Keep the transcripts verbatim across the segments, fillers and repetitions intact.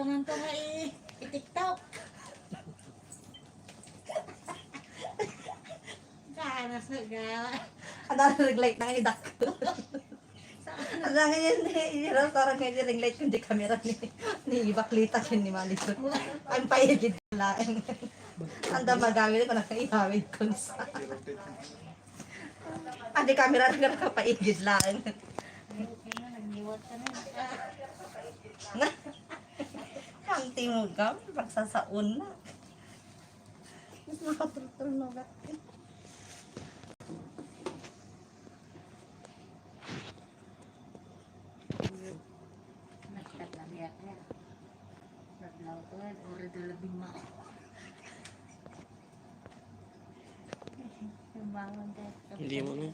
Ano to nga i-, i-TikTok? Kanas na gawa. Ano, ring light na nga idak. Ano nga yun, eh, yung restaurant nga yung ring light kundi kamera ni, ni Baklita, yun ni Malibu. Ang paigid lang. Ang damagawin ko, nakaihawid ko sa. Ah, di kamera nga nakapaigid lang. Nagniwat ka na. Ang timog ka, pagsasaon na. Mas nakatultol na ugat. Nagtagamiak niya. Naglaw ko yan, uri da labing mao. Yung bangon ka. Hindi mo na.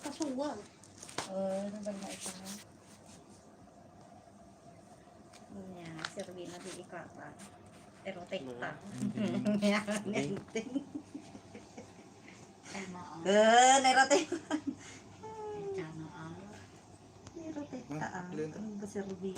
Kasuwa. Oh, ano ba nga ito? Nya, serbi na di ikata. Pero tekta. Nya, nenten. Ay, maa. Eh, nero tekta. Ay, tama, ah. Nero tekta, ah. Ano ba serbi?